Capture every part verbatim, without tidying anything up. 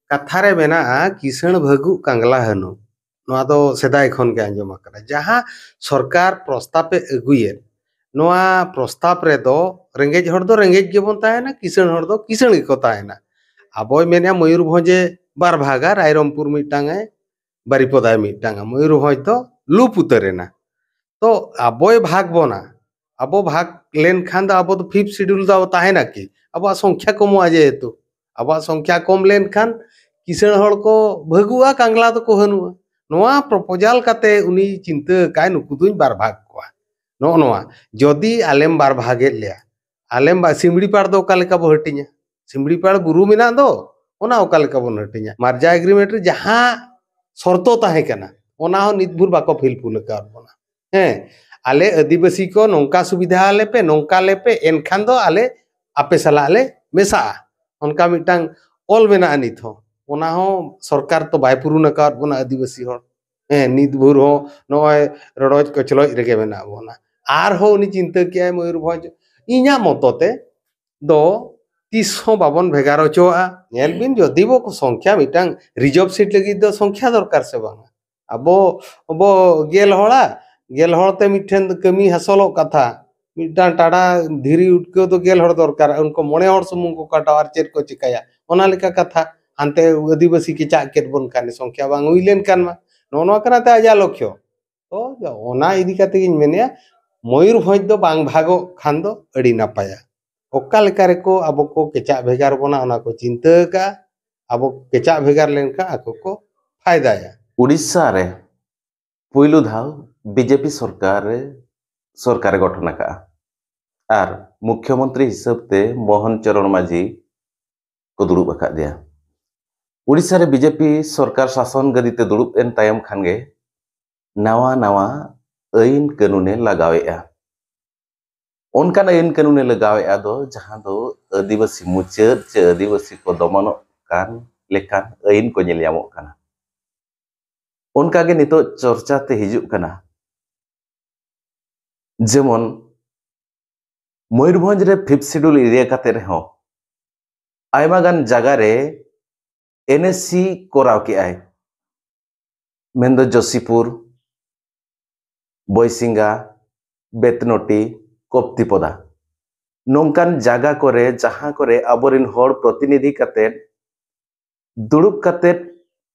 ᱠᱟᱛᱷᱟ ᱨᱮ ᱢᱮᱱᱟᱜᱼᱟ, "ᱠᱤᱥᱟᱹᱬ ᱵᱷᱟᱹᱜᱩᱜ ᱠᱟᱝᱞᱟ ᱦᱟᱹᱱᱩ", ᱱᱚᱣᱟ ᱫᱚ ᱥᱮᱫᱟᱭ ᱠᱷᱚᱱ ᱜᱮ ᱟᱸᱡᱚᱢ ᱟᱠᱟᱱᱟ᱾ ᱡᱟᱦᱟᱸ ᱥᱚᱨᱠᱟᱨ ᱯᱨᱚᱥᱛᱟᱵ ᱮ ᱟᱹᱜᱩᱭᱮᱫ, ᱱᱚᱣᱟ ᱯᱨᱚᱥᱛᱟᱵ ᱨᱮᱫᱚ ᱨᱮᱸᱜᱮᱡ ᱦᱚᱲ ᱫᱚ ᱨᱮᱸᱜᱮᱡ ᱜᱮᱵᱚᱱ ᱛᱟᱦᱮᱱᱟ, ᱠᱤᱥᱟᱹᱬ ᱦᱚᱲ ᱫᱚ ᱠᱤᱥᱟᱹᱬ ᱜᱮᱠᱚ ᱛᱟᱦᱮᱱᱟ᱾ ᱟᱵᱚᱭ ᱢᱮᱱᱮᱫᱼᱟ ᱢᱚᱭᱩᱨᱵᱷᱚᱸᱡᱽ ᱮ ᱵᱟᱨ ᱵᱷᱟᱜᱟ, ᱨᱟᱭᱨᱚᱝᱯᱩᱨ ᱢᱤᱫᱴᱟᱝ ᱮ, ᱵᱟᱨᱤᱯᱚᱫᱟᱭ ᱢᱤᱫᱴᱟᱝ ᱮ, ᱢᱚᱭᱩᱨᱵᱷᱚᱸᱡᱽ ᱫᱚ ᱞᱩᱯ ᱩᱛᱟᱹᱨ ᱮᱱᱟ᱾ ᱛᱚ ᱟᱵᱚᱭ ᱵᱷᱟᱜᱽ ᱵᱚᱱᱟ, ᱟᱵᱚ ᱵᱷᱟᱜᱽ ᱞᱮᱱᱠᱷᱟᱱ ᱫᱚ ᱟᱵᱚ ᱫᱚ ᱯᱷᱤᱯᱛᱷ ᱥᱤᱰᱩᱞ ᱫᱚ ᱟᱵᱚ ᱛᱟᱦᱮᱱᱟ ᱠᱤ? ᱟᱵᱚᱣᱟᱜ ᱥᱚᱝᱠᱷᱭᱟ ᱠᱚᱢᱚᱜᱼᱟ ᱡᱮᱦᱮᱛᱩ᱾ ᱟᱵᱚᱣᱟᱜ ᱥᱚᱝᱠᱷᱭᱟ ᱠᱚᱢ ᱞᱮᱱᱠᱷᱟᱱ ᱠᱤᱥᱟᱹᱬ ᱦᱚᱲ ᱠᱚ ᱵᱷᱟᱹᱜᱩᱜᱼᱟ, ᱠᱟᱝᱞᱟ ᱫᱚᱠᱚ ᱦᱟᱹᱱᱩᱜᱼᱟ᱾ ᱱᱚᱣᱟ ᱯᱨᱚᱯᱳᱡᱟᱞ ᱠᱟᱛᱮ ᱩᱱᱤ ᱪᱤᱱᱛᱟᱹ ᱟᱠᱟᱫ ᱱᱩᱠᱩ ᱫᱩᱧ ᱵᱟᱨ ᱵᱷᱟᱜᱽ ᱠᱚᱣᱟ᱾ ᱱᱚᱜᱼᱚ ᱱᱚᱣᱟ, ᱡᱩᱫᱤ ᱟᱞᱮᱢ ᱵᱟᱨ ᱵᱷᱟᱜᱮᱫ ᱞᱮᱭᱟ, ᱟᱞᱮᱢ ᱵᱟ-, ᱥᱤᱢᱲᱤ ᱯᱟᱲ ᱫᱚ ᱚᱠᱟ ᱞᱮᱠᱟ ᱵᱚ ᱦᱟᱹᱴᱤᱧᱟ? ᱥᱤᱢᱲᱤ ᱯᱟᱲ ᱵᱩᱨᱩ ᱢᱮᱱᱟᱜ ᱫᱚ, ᱚᱱᱟ ᱚᱠᱟ ᱞᱮᱠᱟ ᱵᱚᱱ ᱦᱟᱹᱴᱤᱧᱟ? ᱢᱟᱨᱡᱟ ᱮᱜᱽᱨᱤᱢᱮᱱᱴ ᱨᱮ ᱡᱟᱦᱟᱸ ᱥᱚᱨᱛᱚ ᱛᱟᱦᱮᱸ ᱠᱟᱱᱟ, ᱚᱱᱟ ᱦᱚᱸ ᱱᱤᱛ ᱵᱷᱳᱨ ᱵᱟᱠᱚ ᱯᱷᱤᱞᱯᱷᱩᱞ ᱟᱠᱟᱫ ᱵᱚᱱᱟ᱾ ᱦᱮᱸ, ᱟᱞᱮ ᱟᱹᱫᱤᱵᱟᱹᱥᱤ ᱠᱚ ᱱᱚᱝᱠᱟ ᱥᱩᱵᱤᱫᱷᱟ ᱟᱞᱮ ᱯᱮ, ᱱᱚᱝᱠᱟ ᱞᱮ ᱯᱮ, ᱮᱱᱠᱷᱟᱱ ᱫᱚ ᱟᱞᱮ ᱟᱯᱮ ᱥᱟᱞᱟᱜ ᱞᱮ ᱢᱮᱥᱟᱜᱼᱟ᱾ ᱚᱱᱠᱟ ᱢᱤᱫᱴᱟᱝ ᱚᱞ ᱢᱮᱱᱟᱜᱼᱟ ᱱᱤᱛ ᱦᱚᱸ᱾ ᱚᱱᱟ ᱦᱚᱸ ᱥᱚᱨᱠᱟᱨ ᱛᱚ ᱵᱟᱭ ᱯᱩᱨᱩᱱ ᱟᱠᱟᱫ ᱵᱚᱱᱟ ᱟᱹᱫᱤᱵᱟᱹᱥᱤ ᱦᱚᱲ᱾ ᱦᱮᱸ, ᱱᱤᱛ ᱵᱷᱳᱨ ᱦᱚᱸ ᱱᱚᱜᱼᱚᱭ ᱨᱚᱰᱚᱡ ᱠᱚᱪᱞᱚᱡ ᱨᱮᱜᱮ ᱢᱮᱱᱟᱜ ᱵᱚᱱᱟ᱾ ᱟᱨᱦᱚᱸ ᱩᱱᱤ ᱪᱤᱱᱛᱟᱹ ᱠᱮᱜᱼᱟᱭ ᱢᱚᱭᱩᱨᱵᱷᱚᱸᱡᱽ, ᱤᱧᱟᱹᱜ ᱢᱚᱛᱚ ᱛᱮ ᱫᱚ ᱛᱤᱥ ᱦᱚᱸ ᱵᱟᱵᱚᱱ ᱵᱷᱮᱜᱟᱨ ᱦᱚᱪᱚᱣᱟᱜᱼᱟ᱾ ᱧᱮᱞ ᱵᱤᱱ, ᱡᱩᱫᱤ ᱵᱚ ᱥᱚᱝᱠᱷᱭᱟ, ᱢᱤᱫᱴᱟᱝ ᱨᱤᱡᱟᱨᱵᱷ ᱥᱤᱴ ᱞᱟᱹᱜᱤᱫ ᱫᱚ ᱥᱚᱝᱠᱷᱭᱟ ᱫᱚᱨᱠᱟᱨ ᱥᱮ ᱵᱟᱝᱟ? ᱟᱵᱚ, ᱟᱵᱚ ᱜᱮᱞ ᱦᱚᱲᱟ, ᱜᱮᱞ ᱦᱚᱲ ᱛᱮ ᱢᱤᱫᱴᱷᱮᱱ ᱠᱟᱹᱢᱤ ᱦᱟᱥᱚᱞᱚᱜ ᱠᱟᱛᱷᱟ, ᱢᱤᱫᱴᱟᱝ ᱴᱟᱰᱟ ᱫᱷᱤᱨᱤ ᱩᱴᱠᱟᱹᱣ ᱫᱚ ᱜᱮᱞ ᱦᱚᱲ ᱫᱚᱨᱠᱟᱨ, ᱩᱱᱠᱩ ᱢᱚᱬᱮ ᱦᱚᱲ ᱥᱩᱢᱩᱝ ᱠᱚ ᱠᱟᱴᱟᱣᱟ ᱟᱨ ᱪᱮᱫ ᱠᱚ ᱪᱤᱠᱟᱹᱭᱟ? ᱚᱱᱟ ᱞᱮᱠᱟ ᱠᱟᱛᱷᱟ, ᱦᱟᱱᱛᱮ ᱟᱹᱫᱤᱵᱟᱹᱥᱤ ᱠᱮᱪᱟᱜ ᱠᱮᱫ ᱵᱚᱱ ᱠᱷᱟᱱ ᱥᱚᱝᱠᱷᱭᱟ ᱵᱟᱝ ᱦᱩᱭ ᱞᱮᱱᱠᱷᱟᱱ ᱢᱟ᱾ ᱱᱚᱜᱼᱚ ᱱᱚᱣᱟ ᱠᱟᱱᱟ ᱛᱮ ᱟᱡᱟᱜ ᱞᱚᱠᱠᱷᱚ᱾ ᱛᱚ ᱚᱱᱟ ᱤᱫᱤ ᱠᱟᱛᱮ ᱜᱤᱧ ᱢᱮᱱᱮᱫᱼᱟ, ᱢᱚᱭᱩᱨᱵᱷᱚᱸᱡᱽ ᱫᱚ ᱵᱟᱝ ᱵᱷᱟᱜᱚᱜ ᱠᱷᱟᱱ ᱫᱚ ᱟᱹᱰᱤ ᱱᱟᱯᱟᱭᱟ᱾ ᱚᱠᱟ ᱞᱮᱠᱟ ᱨᱮᱠᱚ ᱟᱵᱚ ᱠᱚ ᱠᱮᱪᱟᱜ ᱵᱷᱮᱜᱟᱨ ᱵᱚᱱᱟ, ᱚᱱᱟ ᱠᱚ ᱪᱤᱱᱛᱟᱹ ᱟᱠᱟᱫᱼᱟ᱾ ᱟᱵᱚ ᱠᱮᱪᱟᱜ ᱵᱷᱮᱜᱟᱨ ᱞᱮᱱᱠᱷᱟᱱ ᱟᱠᱚ ᱠᱚ ᱯᱷᱟᱭᱫᱟᱭᱟ᱾ ᱩᱲᱤᱥᱥᱟ ᱨᱮ ᱯᱩᱭᱞᱩ ᱫᱷᱟᱣ ᱵᱤᱡᱮᱯᱤ ᱥᱚᱨᱠᱟᱨ ᱨᱮ, ᱥᱚᱨᱠᱟᱨᱮ ᱜᱚᱴᱷᱚᱱ ᱟᱠᱟᱫᱼᱟ ᱟᱨ ᱢᱩᱠᱷᱭᱚᱢᱚᱱᱛᱨᱤ ᱦᱤᱥᱟᱹᱵ ᱛᱮ ᱢᱳᱦᱚᱱ ᱪᱚᱨᱚᱬ ᱢᱟᱹᱡᱷᱤ ᱠᱚ ᱫᱩᱲᱩᱵ ᱟᱠᱟᱫ ᱫᱮᱭᱟ᱾ ᱩᱲᱤᱥᱥᱟ ᱨᱮ ᱵᱤᱡᱮᱯᱤ ᱥᱚᱨᱠᱟᱨ ᱥᱟᱥᱚᱱ ᱜᱟᱹᱫᱤ ᱛᱮ ᱫᱩᱲᱩᱵ ᱮᱱ ᱛᱟᱭᱚᱢ ᱠᱷᱟᱱ ᱜᱮ ᱱᱟᱣᱟ ᱱᱟᱣᱟ ᱟᱹᱭᱤᱱ ᱠᱟᱹᱱᱩᱱᱮ ᱞᱟᱜᱟᱣᱮᱫᱼᱟ᱾ ᱚᱱᱠᱟᱱ ᱟᱹᱭᱤᱱ ᱠᱟᱹᱱᱩᱱᱮ ᱞᱟᱜᱟᱣᱮᱫᱼᱟ ᱫᱚ, ᱡᱟᱦᱟᱸ ᱫᱚ ᱟᱹᱫᱤᱵᱟᱹᱥᱤ ᱢᱩᱪᱟᱹᱫ ᱪᱮ ᱟᱹᱫᱤᱵᱟᱹᱥᱤ ᱠᱚ ᱫᱚᱢᱚᱱᱚᱜ ᱠᱟᱱ ᱞᱮᱠᱟᱱ ᱟᱹᱭᱤᱱ ᱠᱚ ᱧᱮᱞ ᱧᱟᱢᱚᱜ ᱠᱟᱱᱟ᱾ ᱚᱱᱠᱟᱜᱮ ᱱᱤᱛᱚᱜ ᱪᱚᱨᱪᱟ ᱛᱮ ᱦᱤᱡᱩᱜ ᱠᱟᱱᱟ, ᱡᱮᱢᱚᱱ ᱢᱚᱭᱩᱨᱵᱷᱚᱸᱡᱽ ᱨᱮ ᱯᱷᱤᱯᱛᱷ ᱥᱤᱰᱩᱞ ᱮᱨᱤᱭᱟ ᱠᱟᱛᱮ ᱨᱮᱦᱚᱸ ᱟᱭᱢᱟ ᱜᱟᱱ ᱡᱟᱭᱜᱟ ᱨᱮ ᱮᱱᱮᱥᱤ ᱠᱚᱨᱟᱣ ᱠᱮᱜᱼᱟᱭ, ᱢᱮᱱᱫᱚ ᱡᱳᱥᱤᱯᱩᱨ, ᱵᱚᱭᱥᱤᱝᱜᱟ, ᱵᱮᱛᱱᱚᱴᱤ, ᱠᱚᱯᱛᱤᱯᱚᱫᱟ, ᱱᱚᱝᱠᱟᱱ ᱡᱟᱭᱜᱟ ᱠᱚᱨᱮ ᱡᱟᱦᱟᱸ ᱠᱚᱨᱮ ᱟᱵᱚᱨᱮᱱ ᱦᱚᱲ ᱯᱨᱚᱛᱤᱱᱤᱫᱷᱤ ᱠᱟᱛᱮ ᱫᱩᱲᱩᱵ ᱠᱟᱛᱮ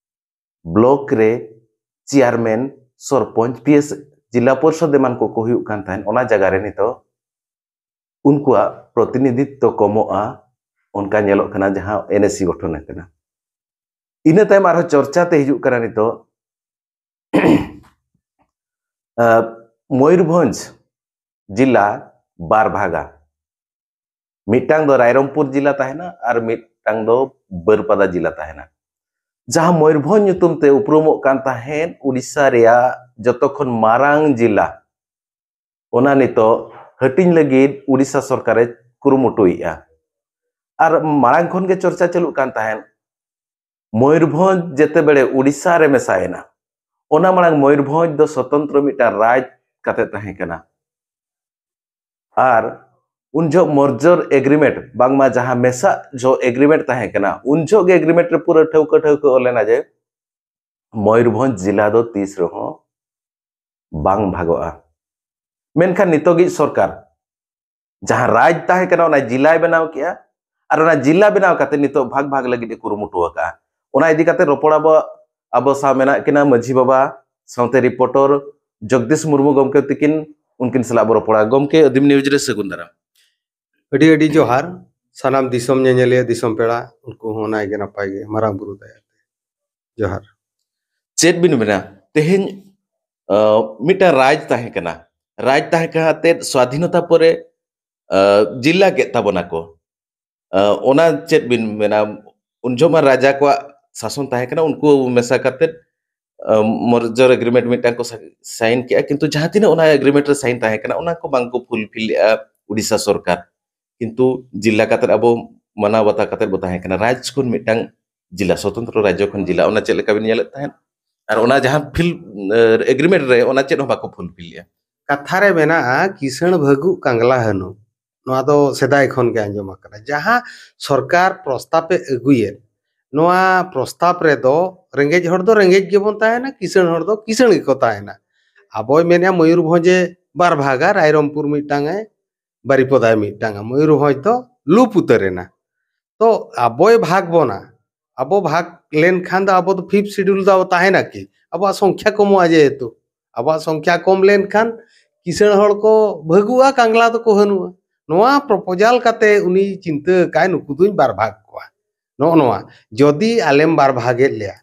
ᱵᱞᱚᱠ ᱨᱮ ᱪᱮᱭᱟᱨᱢᱮᱱ, ᱥᱚᱨᱯᱚᱧᱪ, ᱯᱤ ᱮᱥ, ᱡᱤᱞᱟ ᱯᱚᱨᱤᱥᱚᱫ ᱮᱢᱟᱱ ᱠᱚᱠᱚ ᱦᱩᱭᱩᱜ ᱠᱟᱱ ᱛᱟᱦᱮᱸᱫ, ᱚᱱᱟ ᱡᱟᱭᱜᱟ ᱨᱮ ᱱᱤᱛᱚᱜ ᱩᱱᱠᱩᱣᱟᱜ ᱯᱨᱚᱛᱤᱱᱤᱫᱷᱤᱛᱛᱚ ᱠᱚᱢᱚᱜᱼᱟ, ᱚᱱᱠᱟ ᱧᱮᱞᱚᱜ ᱠᱟᱱᱟ ᱡᱟᱦᱟᱸ ᱮᱱᱮᱥᱤ ᱜᱚᱴᱷᱚᱱ ᱟᱠᱟᱱᱟ᱾ ᱤᱱᱟᱹ ᱛᱟᱭᱚᱢ ᱟᱨᱦᱚᱸ ᱪᱚᱨᱪᱟ ᱛᱮ ᱦᱤᱡᱩᱜ ᱠᱟᱱᱟ ᱱᱤᱛᱚᱜ ᱟᱸ, ᱢᱚᱭᱩᱨᱵᱷᱚᱸᱡᱽ ᱡᱤᱞᱟ ᱵᱟᱨ ᱵᱷᱟᱜᱟ, ᱢᱤᱫᱴᱟᱝ ᱫᱚ ᱨᱟᱭᱨᱚᱝᱯᱩᱨ ᱡᱤᱞᱟ ᱛᱟᱦᱮᱱᱟ ᱟᱨ ᱢᱤᱫᱴᱟᱝ ᱫᱚ ᱵᱟᱹᱨᱯᱟᱫᱟ ᱡᱤᱞᱟ ᱛᱟᱦᱮᱱᱟ᱾ ᱡᱟᱦᱟᱸ ᱢᱚᱭᱩᱨᱵᱷᱚᱸᱡᱽ ᱧᱩᱛᱩᱢ ᱛᱮ ᱩᱯᱨᱩᱢᱚᱜ ᱠᱟᱱ ᱛᱟᱦᱮᱸᱫ ᱩᱰᱤᱥᱟ ᱨᱮᱭᱟᱜ ᱡᱚᱛᱚ ᱠᱷᱚᱱ ᱢᱟᱨᱟᱝ ᱡᱤᱞᱟ, ᱚᱱᱟ ᱱᱤᱛᱚᱜ ᱦᱟᱹᱴᱤᱧ ᱞᱟᱹᱜᱤᱫ ᱩᱰᱤᱥᱟ ᱥᱚᱨᱠᱟᱨᱮ ᱠᱩᱨᱩᱢᱩᱴᱩᱭᱮᱫᱼᱟ᱾ ᱟᱨ ᱢᱟᱲᱟᱝ ᱠᱷᱚᱱ ᱜᱮ ᱪᱚᱨᱪᱟ ᱪᱟᱹᱞᱩᱜ ᱠᱟᱱ ᱛᱟᱦᱮᱸᱫ, ᱢᱚᱭᱩᱨᱵᱷᱚᱸᱡᱽ ᱡᱮᱛᱮ ᱵᱮᱲᱮ ᱩᱰᱤᱥᱟ ᱨᱮ ᱢᱮᱥᱟᱭᱮᱱᱟ, ᱚᱱᱟ ᱢᱟᱲᱟᱝ ᱢᱚᱭᱩᱨᱵᱷᱚᱸᱡᱽ ᱫᱚ ᱥᱚᱛᱚᱱᱛᱨᱚ ᱢᱤᱫᱴᱟᱝ ᱨᱟᱡᱽ ᱠᱟᱛᱮ ᱛᱟᱦᱮᱸ ᱠᱟᱱᱟ᱾ ᱟᱨ ᱩᱱ ᱡᱚᱦᱚᱜ ᱢᱚᱨᱡᱚᱨ ᱮᱜᱽᱨᱤᱢᱮᱱᱴ, ᱵᱟᱝᱢᱟ ᱡᱟᱦᱟᱸ ᱢᱮᱥᱟᱜ ᱡᱚᱦᱚᱜ ᱮᱜᱽᱨᱤᱢᱮᱱᱴ ᱛᱟᱦᱮᱸ ᱠᱟᱱᱟ, ᱩᱱ ᱡᱚᱦᱚᱜ ᱜᱮ ᱮᱜᱽᱨᱤᱢᱮᱱᱴ ᱨᱮ ᱯᱩᱨᱟᱹ ᱴᱷᱟᱹᱣᱠᱟᱹ ᱴᱷᱟᱹᱣᱠᱟᱹ ᱚᱞ ᱞᱮᱱᱟ ᱡᱮ ᱢᱚᱭᱩᱨᱵᱷᱚᱸᱡᱽ ᱡᱤᱞᱟ ᱫᱚ ᱛᱤᱥ ᱨᱮᱦᱚᱸ ᱵᱟᱝ ᱵᱷᱟᱜᱚᱜᱼᱟ᱾ ᱢᱮᱱᱠᱷᱟᱱ ᱱᱤᱛᱚᱜᱤᱡ ᱥᱚᱨᱠᱟᱨ ᱡᱟᱦᱟᱸ ᱨᱟᱡᱽ ᱛᱟᱦᱮᱸ ᱠᱟᱱᱟ, ᱚᱱᱟ ᱡᱤᱞᱟᱭ ᱵᱮᱱᱟᱣ ᱠᱮᱜᱼᱟ᱾ ᱟᱨ ᱚᱱᱟ ᱡᱤᱞᱟ ᱵᱮᱱᱟᱣ ᱠᱟᱛᱮ ᱱᱤᱛᱚᱜ ᱵᱷᱟᱜᱽ ᱵᱷᱟᱜᱽ ᱞᱟᱹᱜᱤᱫ ᱮ ᱠᱩᱨᱩᱢᱩᱴᱩ ᱟᱠᱟᱫᱼᱟ᱾ ᱚᱱᱟ ᱤᱫᱤ ᱠᱟᱛᱮ ᱨᱚᱯᱚᱲ ᱟᱵᱚ, ᱟᱵᱚ ᱥᱟᱶ ᱢᱮᱱᱟᱜ ᱠᱤᱱᱟ ᱢᱟᱹᱡᱷᱤ ᱵᱟᱵᱟ, ᱥᱟᱶᱛᱮ ᱨᱤᱯᱳᱨᱴᱚᱨ ᱡᱚᱜᱽᱫᱤᱥ ᱢᱩᱨᱢᱩ ᱜᱚᱢᱠᱮ ᱛᱤᱠᱤᱱ, ᱩᱱᱠᱤᱱ ᱥᱟᱞᱟᱜ ᱵᱚ ᱨᱚᱯᱚᱲᱟ᱾ ᱜᱚᱢᱠᱮ, ᱟᱹᱫᱤᱢ ᱱᱤᱭᱩᱡᱽ ᱨᱮ ᱥᱟᱹᱜᱩᱱ ᱫᱟᱨᱟᱢ᱾ ᱟᱹᱰᱤ ᱟᱹᱰᱤ ᱡᱚᱦᱟᱨ ᱥᱟᱱᱟᱢ ᱫᱤᱥᱚᱢ ᱧᱮᱧᱮᱞᱤᱭᱟᱹ, ᱫᱤᱥᱚᱢ ᱯᱮᱲᱟ, ᱩᱱᱠᱩ ᱦᱚᱸ ᱱᱟᱭ ᱜᱮ ᱱᱟᱯᱟᱭ ᱜᱮ, ᱢᱟᱨᱟᱝ ᱵᱩᱨᱩ ᱫᱟᱭᱟ ᱛᱮ᱾ ᱡᱚᱦᱟᱨ᱾ ᱪᱮᱫ ᱵᱤᱱ ᱢᱮᱱᱟ, ᱛᱮᱦᱮᱧ, ᱟᱸ, ᱢᱤᱫᱴᱟᱝ ᱨᱟᱡᱽ ᱛᱟᱦᱮᱸ ᱠᱟᱱᱟ, ᱨᱟᱡᱽ ᱛᱟᱦᱮᱸ ᱠᱟᱛᱮ ᱥᱣᱟᱫᱷᱤᱱᱚᱛᱟ ᱯᱚᱨᱮ, ᱟᱸ, ᱡᱤᱞᱟ ᱠᱮᱫ ᱛᱟᱵᱚᱱᱟ ᱠᱚ᱾ ᱟᱸ, ᱚᱱᱟ ᱪᱮᱫ ᱵᱤᱱ ᱢᱮᱱᱟ, ᱩᱱ ᱡᱚᱦᱚᱜ ᱢᱟ ᱨᱟᱡᱟ ᱠᱚᱣᱟᱜ ᱥᱟᱥᱚᱱ ᱛᱟᱦᱮᱸ ᱠᱟᱱᱟ, ᱩᱱᱠᱩ ᱢᱮᱥᱟ ᱠᱟᱛᱮ, ᱟᱸ, ᱢᱚᱨᱡᱚᱨ ᱮᱜᱽᱨᱤᱢᱮᱱᱴ ᱢᱤᱫᱴᱟᱝ ᱠᱚ ᱥᱟ-, ᱥᱟᱭᱤᱱ ᱠᱮᱜᱼᱟ, ᱠᱤᱱᱛᱩ ᱡᱟᱦᱟᱸ ᱛᱤᱱᱟᱹᱜ ᱚᱱᱟ ᱮᱜᱽᱨᱤᱢᱮᱱᱴ ᱨᱮ ᱥᱟᱭᱤᱱ ᱛᱟᱦᱮᱸ ᱠᱟᱱᱟ, ᱚᱱᱟ ᱠᱚ ᱵᱟᱝ ᱠᱚ ᱯᱷᱩᱞᱯᱷᱤᱞ ᱞᱮᱜᱼᱟ ᱩᱰᱤᱥᱟ ᱥᱚᱨᱠᱟᱨ᱾ ᱠᱤᱱᱛᱩ ᱡᱤᱞᱟ ᱠᱟᱛᱮ ᱟᱵᱚ ᱢᱟᱱᱟᱣ ᱵᱟᱛᱟᱣ ᱠᱟᱛᱮ ᱵᱚ ᱛᱟᱦᱮᱸ ᱠᱟᱱᱟ, ᱨᱟᱡᱽ ᱠᱷᱚᱱ ᱢᱤᱫᱴᱟᱝ ᱡᱤᱞᱟ, ᱥᱚᱛᱚᱱᱛᱨᱚ ᱨᱟᱡᱽᱡᱚ ᱠᱷᱚᱱ ᱡᱤᱞᱟ, ᱚᱱᱟ ᱪᱮᱫ ᱞᱮᱠᱟ ᱵᱤᱱ ᱧᱮᱞᱮᱫ ᱛᱟᱦᱮᱸᱫ? ᱟᱨ ᱚᱱᱟ ᱡᱟᱦᱟᱸ ᱯᱷᱤᱞ, ᱮ, ᱮᱜᱽᱨᱤᱢᱮᱱᱴ ᱨᱮ, ᱚᱱᱟ ᱪᱮᱫ ᱦᱚᱸ ᱵᱟᱠᱚ ᱯᱷᱩᱞᱯᱷᱤᱞ ᱞᱮᱜᱼᱟ᱾ ᱠᱟᱛᱷᱟ ᱨᱮ ᱢᱮᱱᱟᱜᱼᱟ, ᱠᱤᱥᱟᱹᱬ ᱵᱷᱟᱹᱜᱩᱜ ᱠᱟᱝᱜᱽᱞᱟ ᱦᱟᱹᱱᱩ᱾ ᱱᱚᱣᱟ ᱫᱚ ᱥᱮᱫᱟᱭ ᱠᱷᱚᱱ ᱜᱮ ᱟᱸᱡᱚᱢ ᱟᱠᱟᱱᱟ᱾ ᱡᱟᱦᱟᱸ ᱥᱚᱨᱠᱟᱨ ᱯᱨᱚᱥᱛᱟᱵ ᱮ ᱟᱹᱜᱩᱭᱮᱫ, ᱱᱚᱣᱟ ᱯᱨᱚᱥᱛᱟᱵ ᱨᱮᱫᱚ ᱨᱮᱸᱜᱮᱡ ᱦᱚᱲ ᱫᱚ ᱨᱮᱸᱜᱮᱡ ᱜᱮᱵᱚᱱ ᱛᱟᱦᱮᱱᱟ, ᱠᱤᱥᱟᱹᱬ ᱦᱚᱲ ᱫᱚ ᱠᱤᱥᱟᱹᱬ ᱜᱮᱠᱚ ᱛᱟᱦᱮᱱᱟ᱾ ᱟᱵᱚᱭ ᱢᱮᱱᱮᱫᱼᱟ ᱢᱚᱭᱩᱨᱵᱷᱚᱸᱡᱮ ᱵᱟᱨ ᱵᱷᱟᱜᱟ, ᱨᱟᱭᱨᱚᱝᱯᱩᱨ ᱢᱤᱫᱴᱟᱝ ᱮ, ᱵᱟᱨᱤᱯᱚᱫᱟᱭ ᱢᱤᱫᱴᱟᱝ ᱮ, ᱢᱚᱭᱩᱨᱵᱷᱚᱸᱡᱽ ᱫᱚ ᱞᱩᱯ ᱩᱛᱟᱹᱨ ᱮᱱᱟ᱾ ᱛᱚ ᱟᱵᱚᱭ ᱵᱷᱟᱜᱽ ᱵᱚᱱᱟ, ᱟᱵᱚ ᱵᱷᱟᱜᱽ ᱞᱮᱱᱠᱷᱟᱱ ᱫᱚ ᱟᱵᱚ ᱫᱚ ᱯᱷᱤᱯᱛᱷ ᱥᱤᱰᱩᱞ ᱫᱚ ᱟᱵᱚ ᱛᱟᱦᱮᱱᱟ ᱠᱤ? ᱟᱵᱚᱣᱟᱜ ᱥᱚᱝᱠᱷᱭᱟ ᱠᱚᱢᱚᱜᱼᱟ ᱡᱮᱦᱮᱛᱩ᱾ ᱟᱵᱚᱣᱟᱜ ᱥᱚᱝᱠᱷᱭᱟ ᱠᱚᱢ ᱞᱮᱱᱠᱷᱟᱱ ᱠᱤᱥᱟᱹᱬ ᱦᱚᱲ ᱠᱚ ᱵᱷᱟᱹᱜᱩᱜᱼᱟ, ᱠᱟᱝᱞᱟ ᱫᱚᱠᱚ ᱦᱟᱹᱱᱩᱜᱼᱟ᱾ ᱱᱚᱣᱟ ᱯᱨᱚᱯᱳᱡᱟᱞ ᱠᱟᱛᱮ ᱩᱱᱤ ᱪᱤᱱᱛᱟᱹ ᱟᱠᱟᱫ ᱱᱩᱠᱩ ᱫᱩᱧ ᱵᱟᱨ ᱵᱷᱟᱜᱽ ᱠᱚᱣᱟ᱾ ᱱᱚᱜᱼᱚ ᱱᱚᱣᱟ, ᱡᱩᱫᱤ ᱟᱞᱮᱢ ᱵᱟᱨ ᱵᱷᱟᱜᱮᱫ ᱞᱮᱭᱟ,